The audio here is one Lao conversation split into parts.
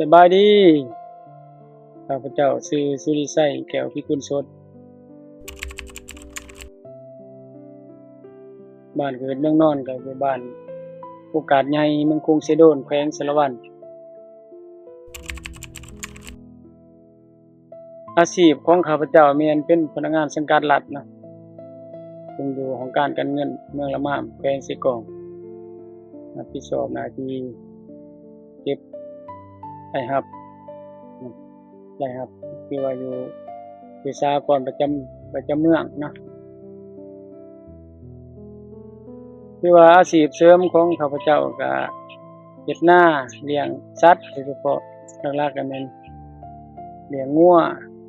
ສະບາຍດີ, ຂ້າພະເຈົ້າຊື່ ສຸລິໄຊ ແກ້ວພິກຸນສົດ, ບ້ານເກີດເມືອງນອນກໍຢູ່ບ້ານໂອກາດໃຫຍ່ ເມືອງຄົງເຊໂດນ ແຂວງສາລະວັນ. ອາຊີບຂອງຂ້າພະເຈົ້າແມ່ນເປັນພະນັກງານສັງກັດລັດເນາະ, ເຊິ່ງຢູ່ຫ້ອງການການເງິນເມືອງລະມາມ ແຂວງເຊກອງ, ຮັບຜິດຊອບໜ້າທີ່ເກັບລາຍຮັບ, ລາຍຮັບ ຄືວ່າຢູ່ ຢູ່ສະຫະກອນປະຈຳ ປະຈຳເມືອງເນາະ. ຄືວ່າອາຊີບເສີມຂອງຂ້າພະເຈົ້າກະເຮັດນາ, ລ້ຽງສັດໂດຍສະເພາະ, ຫຼັກໆກໍແມ່ນລ້ຽງງົວ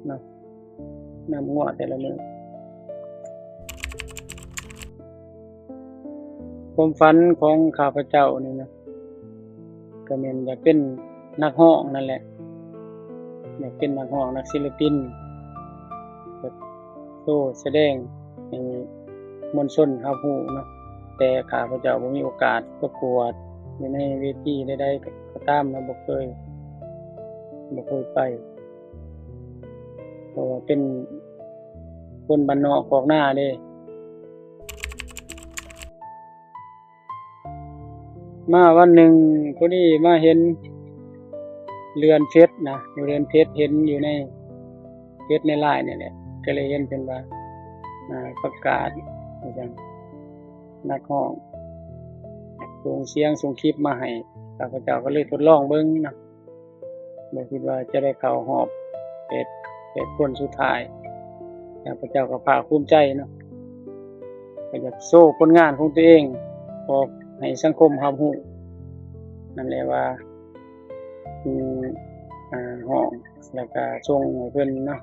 ເນາະ, ນຳງົວແຕ່ລະມື້. ຄວາມຝັນຂອງຂ້າພະເຈົ້ານີ້ນະ ກໍແມ່ນຢາກເປັນນັກຮ້ອງນັ້ນແຫຼະ, ຢາກເປັນນັກຮ້ອງ ນັກສິລະປິນ, ແບບໂຊສະແດງໃຫ້ມວນຊົນຮັບຮູ້ເນາະ, ແຕ່ຂ້າພະເຈົ້າບໍ່ມີໂອກາດປະກວດຢູ່ໃນເວທີໃດໆກໍຕາມເນາະ, ບໍ່ເຄີຍ ບໍ່ເຄີຍໄປ ເພາະວ່າເປັນຄົນບ້ານນອກຄອກນາເດ້. ມາວັນໜຶ່ງ ພໍດີມາເຫັນເລື່ອນເຟສນະ, ຢູ່ເລື່ອນເຟສ ເຫັນຢູ່ໃນເຟສໃນລາຍນີ້ແຫຼະ, ກໍເລີຍເຫັນເພິ່ນວ່າ ອ່າ ປະກາດວ່າຈັ່ງ ນັກຮ້ອງສົ່ງສຽງ ສົ່ງຄລິບມາໃຫ້ ຂ້າພະເຈົ້າກໍເລີຍທົດລອງເບິ່ງເນາະ. ບໍ່ຄິດວ່າຈະໄດ້ເຂົ້າຮອບແປດ ແປດຄົນສຸດທ້າຍ. ຂ້າພະເຈົ້າກໍພາກພູມໃຈເນາະ, ກໍຢາກໂຊຜົນງານຂອງຕົວເອງອອກໃຫ້ສັງຄົມຮັບຮູ້ ນັ້ນແຫຼະວ່າ ອືມ ອ່າ ຮ້ອງ ແລ້ວກໍສົ່ງໃຫ້ເພິ່ນເນາະ.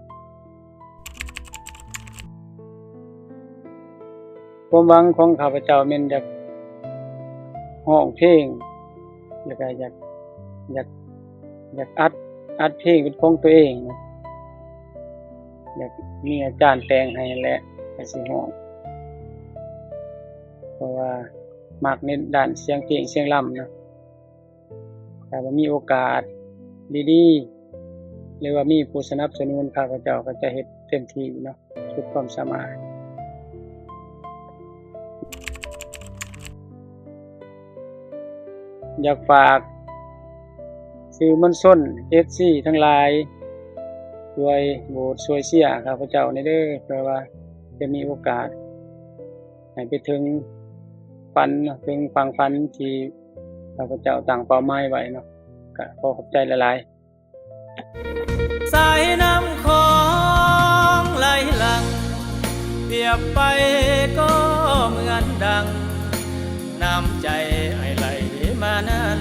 ຄວາມຫວັງຂອງຂ້າພະເຈົ້າແມ່ນຢາກຮ້ອງເພງ ແລ້ວກະຢາກ ຢາກ ຢາກອັດ ອັດເພງເປັນຂອງຕົວເອງນະ, ຢາກມີອາຈານແຕ່ງໃຫ້ແຫຼະ ກະຊິຮ້ອງ ເພາະວ່າມັກໃນດ້ານສຽງເພງສຽງລຳນະ. ຖ້າວ່າມີໂອກາດດີໆ ຫຼືວ່າມີຜູ້ສະໜັບສະໜູນ ຂ້າພະເຈົ້າກໍຈະເຮັດເຕັມທີ່ເນາະ ສຸດຄວາມສາມາດ. ຢາກຝາກສື່ມວນຊົນ ເອັຟຊີ ທັງຫຼາຍ ຊ່ວຍໂຫວດຊ່ວຍເຊຍຂ້າພະເຈົ້າແດ່ເດີ້ ເພື່ອວ່າຈະມີໂອກາດໃຫ້ໄປເຖິງຝັນເນາະ ເຖິງຝັ່ງຝັນທີ່ ຂ້າພະເຈົ້າຕັ້ງເປົ້າໝາຍໄວ້ເນາະ, ກະຂໍຂອບໃຈຫຼາຍໆ. ສາຍນ້ຳຂອງໄຫຼຫຼັ່ງ ປຽບໄປກໍເໝືອນດັ່ງ ນ້ຳໃຈອ້າຍໄຫຼມານັ້ນ